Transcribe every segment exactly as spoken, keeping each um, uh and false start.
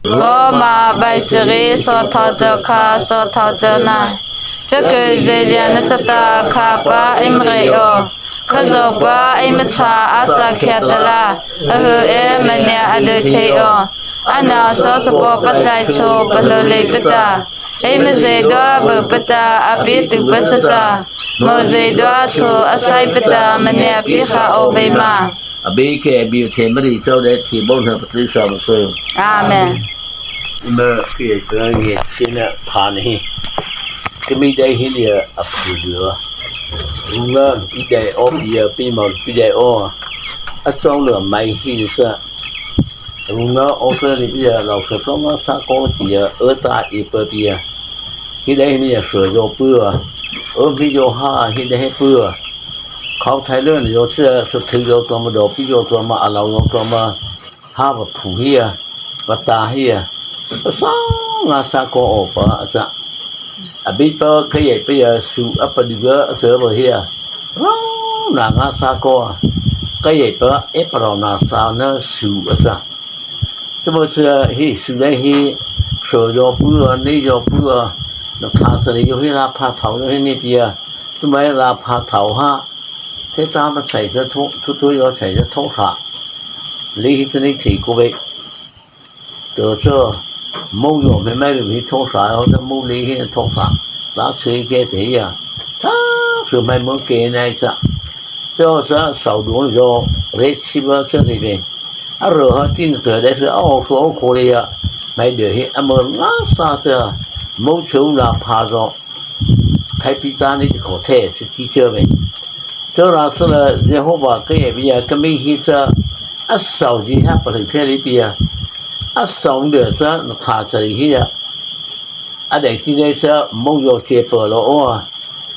Kô ma bai chari sawthao ta kha sawthao ta na. Chakei zeliana chata khâpa eima rei aw. Khazohpa eima châ a châ khiahtala. Ahy ei mania a dei thei aw. Ano sawchapawpa tlai chhao palôh leipa ta. Eima zydua byuhpa ta a pietuhpa chata. Mo zydua chhao a saipa ta mania pie kha aw vei ma. Abei kei abei thei Mari chô dei thei bô na patri sa ma su. Amen. Ima kei kei nge china pani. Kei mi dei hi lia a phu lia. Runa pi dei aw pi ya pi ma pi dei aw. A chô lia mai hi sa. Runa aw sa li pi ya lau sa chô ma sa kô ti ya a ta i pa pi ya. Hi dei hi nia sa yo pu ya. A mi yo ha hi dei hi pu ya. Khâu thai lơ ni yo sa sa thu yo chô ma do pi yo chô ma a lau yo chô ma. Ha ba phu hi a, ba ta hi a, ba sa nga sa kô aw pa a châ. Abei pa kei ei pa ya su a pa di ga a châ ba hi a. Rau na nga sa kô a, kei ei pa e pa rau na sa na su a châ. Tuma sa hi su dei hi, so yo pu a, ni yo pu a, na tha sa ni yo hi la pha thao yo hi ni pi a. Tuma la pha thao ha. Te ta ma sai sa tho, thu thu yo sai sa tho sa. Li hi sa ni thei ko be. Tơ chơ, mâu yo mê mai lu hi thô sa, hô chơ mâu li hi thô sa, ta chê kê te ya. Ta, chư mai mâu kê nai chơ. Chơ chơ, sau duong yo, rê chi bơ chơ li bê. A rơ ha tin chơ đe chơ, a ô chô ô kô li ya. Mai đơ hi, a mơ ngã sa chơ, mâu chô la pha yo. Thai pi ta ni ti kô the, chư ti chơ bê. Chô ra sơ la, Yêhôwa kei ei pi ya, kei mi hi chơ, a sau ji ha pa lei the li pi ya. A sau ndơ chơ, na tha chơ hi ya. A dei ti nei chơ, mâu yo chê pơ lo o.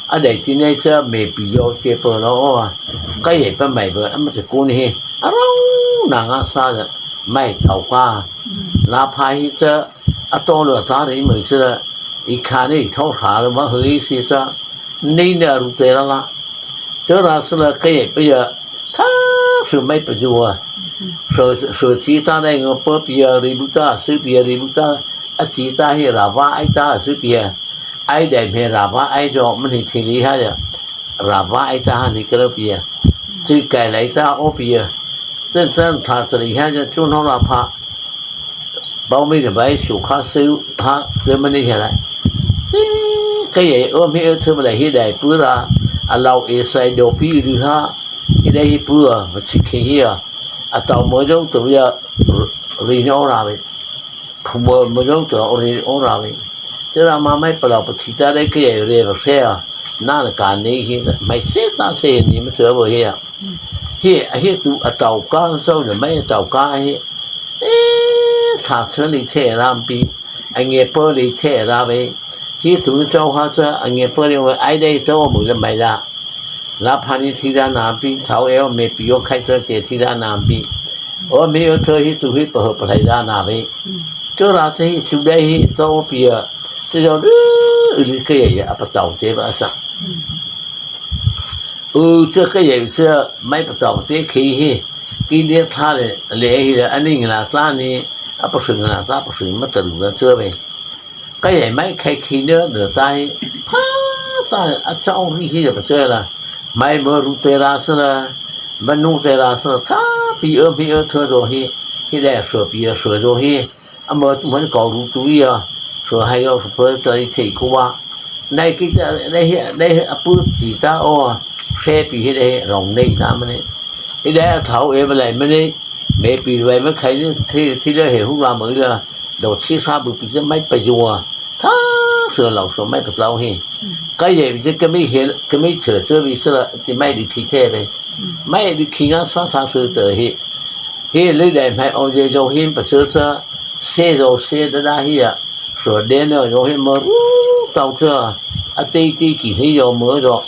A dei ti nei chơ, mê pi yo chê pơ lo o. Kei ei pa mai bơ, a ma chê kô ni hi. A rau, na nga sa ya, mai thao ka. La pha hi chơ, a to lo ta ri mơ chơ, i kha ni thao sa lo ma hu i si chơ. Ni na ru te la la. Chô ra sơ la kei ei pi ya, tha, sơ mai pa yo a. Sơ, sơ si ta nei ngo pơ pi ya ri bu ta, sơ pi ya ri bu ta, a si ta hi ra va ai ta, sơ pi ya. Ai dei mê ra va ai yo, ma ni thi li ha ya. Ra va ai ta ha ni kơ lo pi ya. Chư kai lai ta ô pi ya. Chơn chơn tha chơ li ha ya, chô no la pha. Bao mi na bai su kha sơ ha, chơ ma ni ha lai. Kei ei ô mi ơ thơ ma lai hi dei pu ra, a lau e sai do pi ru ha. Hi dei hi pu a, ma chi khe hi a. A tao mơ yo tu ya, ri no ra ve. Phu mơ, mơ yo tu ri no ra ve. Chơ ra ma mai pa lau pa thi ta dei kei ei re ba se a. Na na ka ni hi, mai se ta se ni ma chơ bơ hi a. Hi, a hi tu a tao ka, so na mai a tao ka hi. E, tha chơ li the ra pi, a nge pơ li the ra ve. Hi tu chô ha chơ, a nge pơ li ve, ai dei chô mu le mai la. La pha ni thi ra na pi, thao eo me pi yo khai chơ che thi ra na pi. O me yo thơ hi tu hi pơ hơ pơ lai ra na ve. Chô ra chơ hi su dei hi, chô pi ya. Chơ yo du, u li kei ya, a pa tao te ba sa. U chơ kei ei chơ, mai pa tao te kei hi. Ki ni tha le, le hi le, a ni ngi la ta ni, a pa sui ngi la ta, pa sui ma ta lu na chơ ve. Kei ei mai khai khi nơ nơ ta hi, pha ta a chao ri hi pa chơ la. Mai mơ ru te ra sơ la, ma nu te ra sơ la, tha pi ơ mi ơ thơ do hi, hi le sơ pi ơ sơ do hi. A mơ tu mơ kô ru tu ya, sơ hai yo sơ pơ ta hi thei kô wa. Nei ki ta, nei hi, nei hi a pu ti ta o, se pi hi le rong nei ta ma ne. Hi le a thao e ma lai ma ne. Mê pi vai ma khai ni thi, thi le he hu la mơ la. Do chi sa bu pi chơ mai pa yo a. Tha, sơ lau sơ mai pa lau hi. Kei ei pi chơ kei mi he, kei mi chơ chơ vi sơ la, ti mai di khi the ve. Mai di khi nga sa tha sơ chơ hi. Hi le dei mai o ye yo hi pa chơ chơ. Se yo se da da hi a. Sơ de ne yo hi mơ ru tao chơ. A te te ki hi yo mơ yo.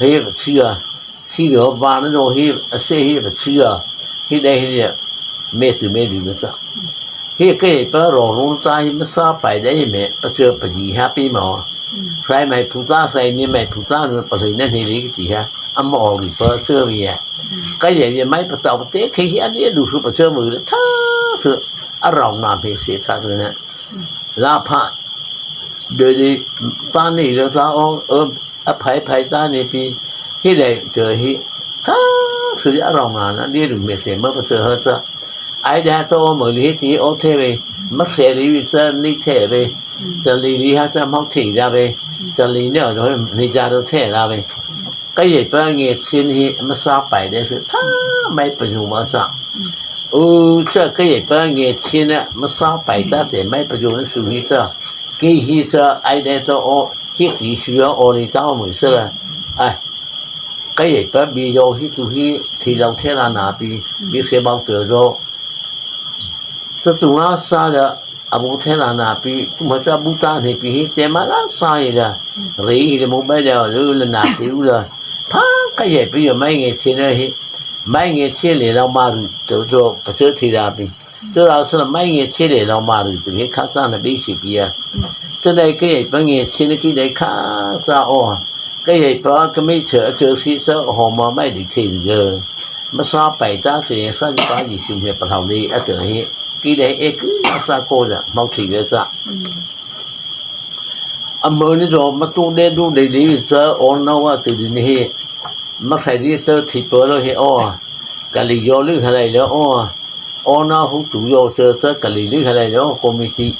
Hi pa chơ a. Si ri ho va na zo hi, a se hi, a chi a, hi dei hi dei, me tu me di me sa. Hi kei pa ro ro ta hi me sa pai dei me, a se pa di ha pi ma. Sai mai phu ta, sai ni mai phu ta, ni pa sai na ni li ti ha, a ma o ri pa se ri ya. Ka ye ye mai pa ta te kei hi a ni du su pa se mu ta su. a rao na hmeiseih cha tu na. La pha, dei dei, ta ni lo ta o, o, a phai phai ta ni pi, hi dei, te hi, ta, su di a rao na na, di lu hmeiseih ma pa se ha cha. Ai dei ha cha o mo li hi ti o the ve, ma se li vi cha ni the ve, cha li li ha cha mau the da ve, cha li ne o ni ja do the da ve. Ka yei pa nge chin hi masa pai de su tha mai pa yu ma sa. U cha ka yei pa nge chin a masa pai ta te mai pa yu na su hi cha. Ki hi cha ai de to o hi ti su yo o ni ta o mu sa la. Ai. Ka yei pa bi yo hi tu hi ti lo the la na pi bi se bao te zo. Cha tu nga sa ya a bu the la na pi tu ma cha bu ta ne pi hi te ma la sa hi la. Ri hi le mu bai le lu le na ti u la. Pha ka yei pi yo mai nge chin a hi. Mai nge chin le lo ma ru to zo pa se ti la pi. Zo la sa mai nge chin le lo ma ru to hi kha sa na bi si pi ya. Cha dai ka yei pa nge chin ki dai kha sa o. Ka yei pa ka mi che che si sa ho ma mai di chin ge. Masa pai ta te sa pa di su he pa hao ni a te hi. Ki dai e ku sa ko da mau ti ge sa. A mo ni zo ma tu de du de li sa o na wa tu di ni hi. Ma khai di te ti pa lo hi o. Ka li yo lu ha lai lo o. O na hu tu yo se sa ka li lu ha lai lo committee.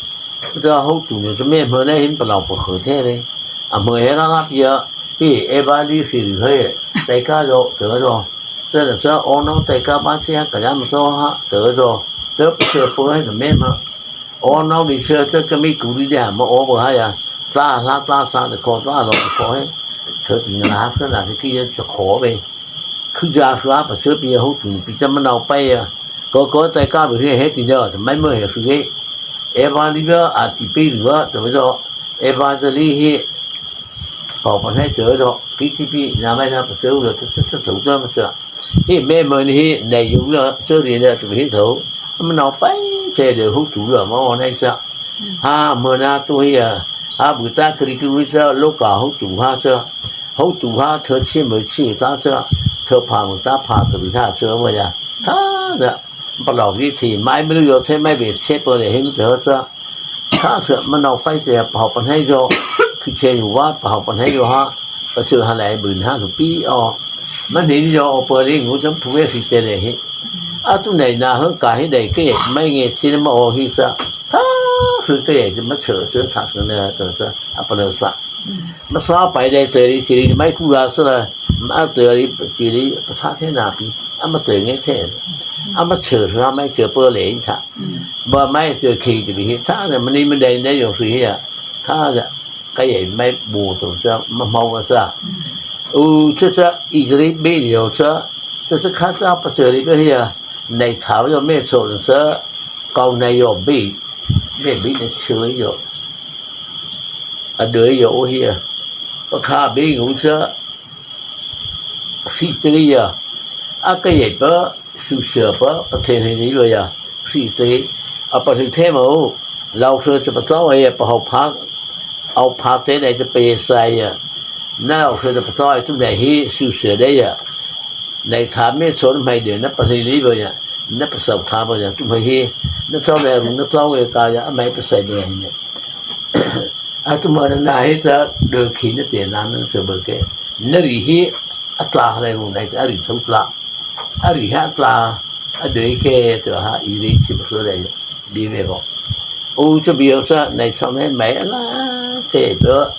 Cha hu tu ni cha me mo na hin pa lo pa kho the le. A mo he ra na pi ya. Hi e ba li si lu he. Tai ka zo te zo. Cha na cha o na tai ka ba si ha ka ya ma zo ha te zo. Te pa se pa he me ma. O nau ni se te ka mi ku ri de ma o ba ha ya. Tla hla tla sa de ko tla lo ko he. Te ti na ha se na ki ye cha ko ve. Khu ja su a pa se pi ya hu tu pi cha ma nau pai ya. Ko ko tai ka bi he he ti de mai mo he su ye. E ba li ba a ti pi lu ba te zo. E ba te li he. Pao pa nai te zo. Ki ti pi na mai na pa se u lo te se se zo ma se. Hi me mo ni hi nai yu la, so ri na tu hi tho. Ma nau pai se de hu tu la ma o nai sa. Ha mo na tu hi ya. Ha bu ta kri kri sa lo ka hu tu ha sa. Hu tu ha tho chi mo chi ta sa. Tho pha mo ta pha tu ha sa mo ya. Ta da. Pa lo hi ti mai mi lu yo te mai be che po le him te ho sa. Tha sua ma nau pai te pahau panai zo, khi che yu va pahau panai zo ha, pa sua ha lai bun ha su pi o. Ma ni ni zo o pa ri ngu cham pu ve si te le hi. A tu nai na ho ka hi dai ke mai nge chi ma o hi sa. Tha sua ke ye ma che che tha sua ne to sa a pa le sa. Ma sa pai dai te ri chi ri mai ku ra sa la, ma te ri chi ri pa tha te na pi. A ma te nge te. A ma che ra mai che pa le sa. Ba mai te khi te bi hi tha ne ma ni ma dai ne yo su hi ya. Tha ya. Ka ye mai bu to sa ma mau sa. U che sa i ri bi yo sa. Sa sa kha sa pa che ri ka hi ya. Nai tha yo me cho sa. Kau nai yo bi. Me bi ne che yo. A de yo o hi ya. Pa kha bi ngu sa. Sri Sri ya, a ka ye pa, su sa pa, pa the ne ni lo ya, Sri Sri, a pa Sri the mo, lau sa sa pa tao ya, pa hau pha, au pha te dai te pe sa ya, na lau sa sa pa tao ya, tu dai hi, su sa dai ya, nai tha me so mai de, na pa Sri ni lo ya, na pa sau tha ba ya, tu mai hi, na tao le ru, na tao ya ka ya, a mai pa sai de ya. A tu ma na hi ta, de khi na te na na sa ba ke, na ri hi, a tla ha lai ru nai a ri thau tla. A ri ha tla. A dei ke to ha i ri chi ba so dei. Bi ve bo. U cha bi o cha nai cha nai mai a la te to.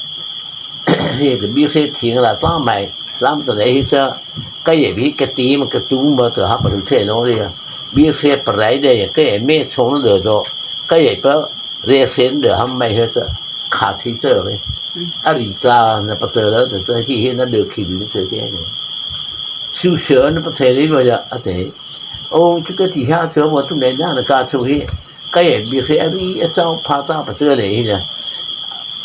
He ke bi se thing la ta mai. Lam ta dei hi cha. Ka ye bi ka ti ma ka tu ma to ha pa the lo ri. Bi se pa rai dei ke me chong de do. Ka ye pa Re sen de ham mai he ta kha thi te ve. A ri tla na pa te la te te ki he na de khi di te ke ne. Su se na pa te li ma ya a te. O chu ka ti ha chu mo tu ne na na ka chu he. Ka ye bi he a ri a chau pha ta pa te le he na.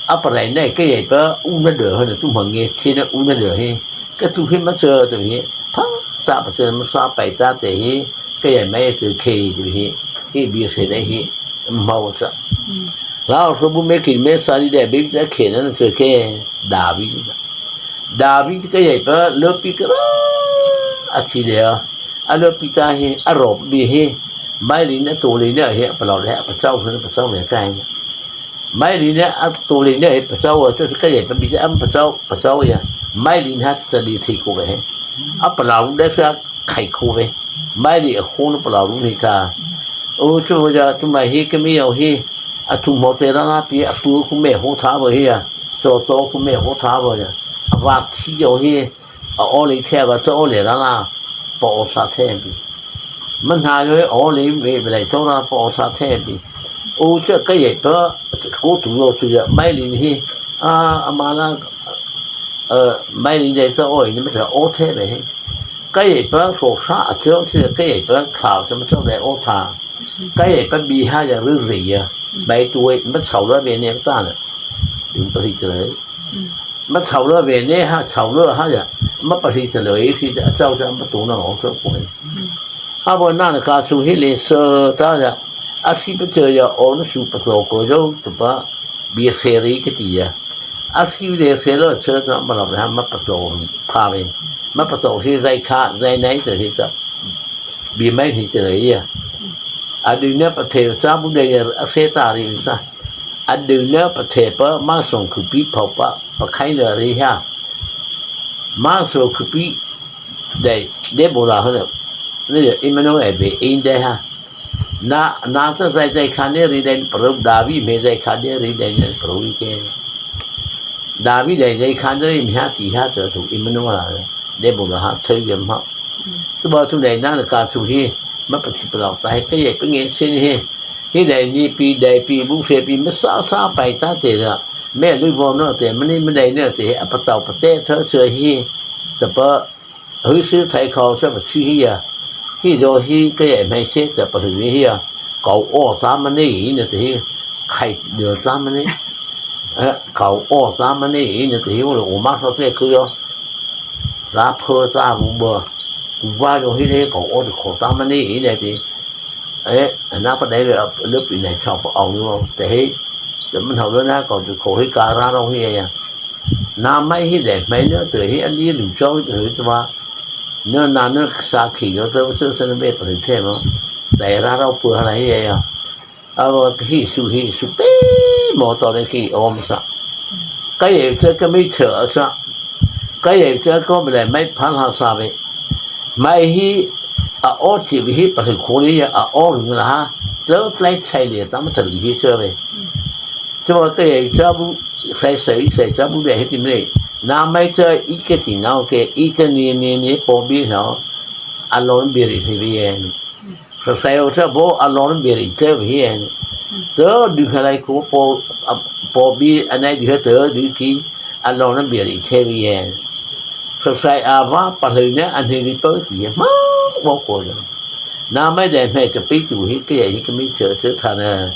A pa rai nai ka ye pa u na de he na tu ma nge khi na u na de he. Ka tu he ma che te he. Pha ta pa te ma sa pai ta te he. Ka ye mai te khi te he. He bi he dai he. Mau sa. Lau so bu me ki me sa di de bi te khe na se ke David. David ka ye pa lo pi ka a ti de a lo pi ta he a ro bi he Maili na tao lei na he a palôh lei a pachâ he na pachâ lei kai. Maili na a tao lei na he pachâ a ta ka ye pa bi a pachâ pachâ ya. Maili na ta di thei ko he. A palôh le ka khai ko he. Maili a ko na palôh ni ta. O chu ya tu mai he ka mi yo he. A tu mo te ra na pi a pu ku me ho tha ba he ya. To to ku me ho tha ba ya. A va thi yo he. A o lei the ba to o lei ra na. Pa o sa the bi. Ma na yo he o lei me be lei to na pa o sa the bi. O cha ka ye pa ko tu yo tu ya mai lei ni. A a ma na. Mai lei dei to o ni ma cha o the be he. Ka ye pa so sa a cho si ka ye pa kha sa ma cho le o tha. Ka ye pa bi ha ya ru ri ya. Mai tu e ma chao la be ne ta na. Ding pa hi te lei. Ma chao la ve ne ha chao la ha ya. Ma pa hi te lei hi a chao cha ma tu na o cha ko. Ha bo na na ka chu hi le sa ta ya. A si pa cha ya o na su pa to ko yo tu pa. Bi se ri ka ti ya. A si le se lo cha ta ma la ha ma pa to pa ve. Ma pa to hi zai kha zai nai te hi cha. Bi mai hi te lei ya. A du na pa the cha bu de ya a se ta ri sa. A du na pa the pa ma song ku pi pa pa pa khai na ri ha. Ma song ku pi dei de bo la ha na. Ni ya i ma no e be in de ha. Na na cha zai zai kha ne ri dei pro Davi me zai kha ne ri dei ne pro i ke. Davi dei zai kha ne ri mi ha ti ha cha tu i ma no la. De bo la ha thei ya ma. Tu ba tu dei na na ka chu hi. Ma pa thi pa la ta he ka ye ka nge se ni he. Hi dei ni pi dei pi bu fe pi ma sa sa pai ta te la. Me lu bo no te ma ni ma dei no te a pa tao pa te tho chu hi. Ta pa hui su thai khao cha pa si hi ya. Hi do hi ka ye mai se ta pa hui hi ya. Kau o ta ma ni na te hi. Khai do ta ma ni. Kau o ta ma ni na te hi o lo o ma so pe ku yo. Za pho za vu bơ. Ku va yo hi le ko o ko ta ma ni i ne ti. E na pa dai le le pi ne chao pa au yo te he. Te man hau le na ko tu ko hi ka ra ro hi ya. Na mai hi le mai ne te hi a li lu chao te hi te ma. Ne na ne sa ki yo te se se ne be pa hi te ma. Dai ra ro pu ha la hi ya. A va ka hi su hi su pe mo to ne ki om sa. Ka ye te ka mi che a sa. Ka ye te ko ble mai phan ha sa ve. Mai hi a o ti vi hi pa ko ni a o lu na ha. Te lai chai le ta ma ta li hi che ve. Te va ka ye te bu sai sai sai ta bu le hi ti me. Na mai te i ke ti na o ke i te ni ni ni po bi na. A lo bi ri hi vi ye. Sa sai o sa bo a lo na bi ri te vi ye. Te du ka lai ko po po bi a nai di ha te du ki a lo na bi ri te vi ye. Sa sai a va pa hlei ne a ni ri po ti ye ma bo ko ya. Na mai de me te pi tu hi ke ye hi ke mi che che ta na.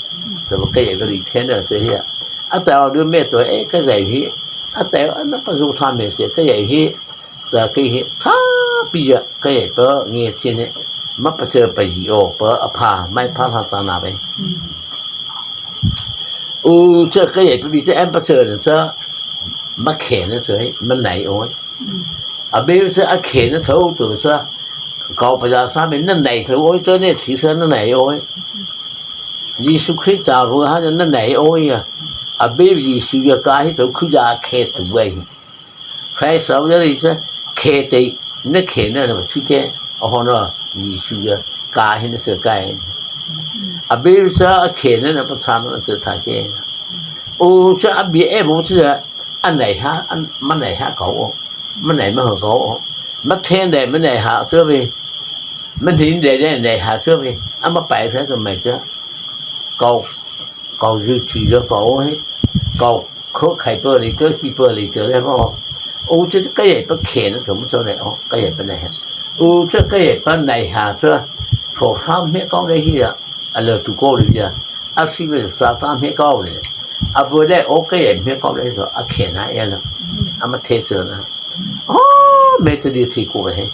Te bo ke ye ke ri te na te ya. A ta o du me to e ke zai hi. A ta o na pa zu ta me se ke ye hi. Te ke hi ta pi ya ke ye to nge che ne. Ma pa che pa yi o pa a pa mai pa ha ta na ve. U cha ka ye pa bi cha em pa cha ne cha ma khe ne cha ma nai o. A be cha a khe ne cha u tu cha. Kau pa ya sa me na nai cha o cha ne chi cha na nai o. Yesu Krista ru ha na nai o ya. A be Yesu ya ka hi to khu ya khe tu wai. Khai sau ya ri sa khe te na khe na na chi khe a ho na Yesu ya ka hi na sa kai. A be sa a khe na na pa sa na sa ta khe. O cha a be e bo cha a nai ha ma nai ha ka o ma nai ma ha ka o ma the nai ma nai ha cha be ma ni nai nai ha cha be a ma pai sa cha mai cha ka o. Kau zu chi ya ka o he. Kau kho khai pa li ka si pa li ka le ko. O cha ka ye pa khe na to mo to le o ka ye pa nai ha. O cha ka ye pa nai ha cha. Kho ha me ka le hi ya. A le tu ko le ya. A si me sa ta me ka le. A bo le o ka ye me ka le to a khe na ya na. A ma the cha na. O me cha di thi ko he.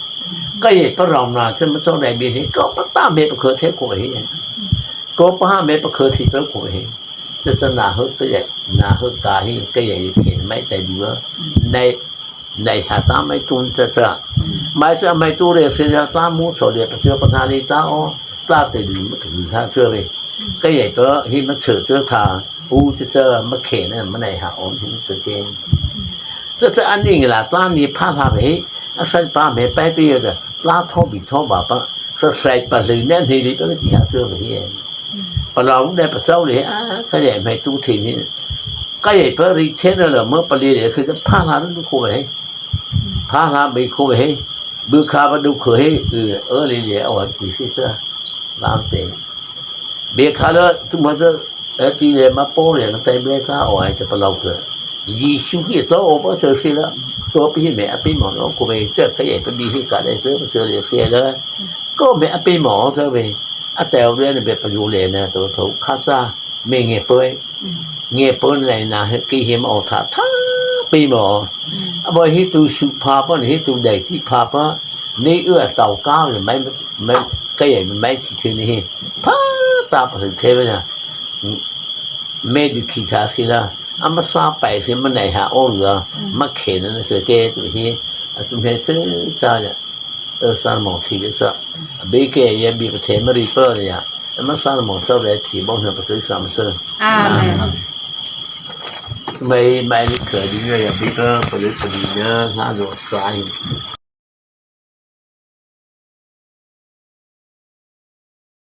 Ka ye pa ram na cha mo to le bi he. Ka pa ta me pa ko the ko he. Ko pa ha me pa ko thi to ko he. Te cha na hu te ye, na hu ka hi, ke ye ke mai tai du. Nai, nai ha ta mai tun te cha. Mai cha mai tu le se ya ta mu cho le pa cha pa na le ta o. Tlâ tei di ma tu ha chô vei. Ka yai to hi ma chô chô tha. U chô chô ma khe na ma nai ha on hi chô khe. Chô chô a ni ngi la tlâ ni pha la vei. A sai pa me pai pi ya da. Tlâ tho bi tho ba pa. Sa sai pa lui ne ni li pa ti ha chô vei. Pa la u ne pa chô li a ka yai me tu thi ni. Ka yai pa ri the na la ma pa li le khu pha la nu khu vei. Pha la bi khu vei. Bu kha ba du khu vei. Ơ li le a wa ti si sa. Lam te. Bia kha la tu ma sa, a ti le ma po le na tai bia kha o ai te pa lau te. Jisu ki to o pa sa si la. To pi me a pi mo no ko me te ka ye pa bi si ka le te pa sa le si la. Ko me a pi mo te be. A te o le ne be pa yu le na to to kha sa. Me nge poi. Nge poi nai na he ki he ma o tha tha pi mo. A bo hi tu su pha pa hi tu dai ti pha pa. Ni u a tau ka le mai mai ka ye mai si thi ni hi. Pha ta pa thi the be na. Me di ki tha si la. A ma sa pai si ma nai ha o la. Ma khe na na se ke tu hi. A tu he se ta ya. Ơ sa mo thi le sa. A be ke ya bi pa the ma ri pa ya. A ma sa mo sa le thi bo na pa tu sa ma se. Amen. Mai mai ni ke di ya bi pa pa le sa di ya na lo sa hi.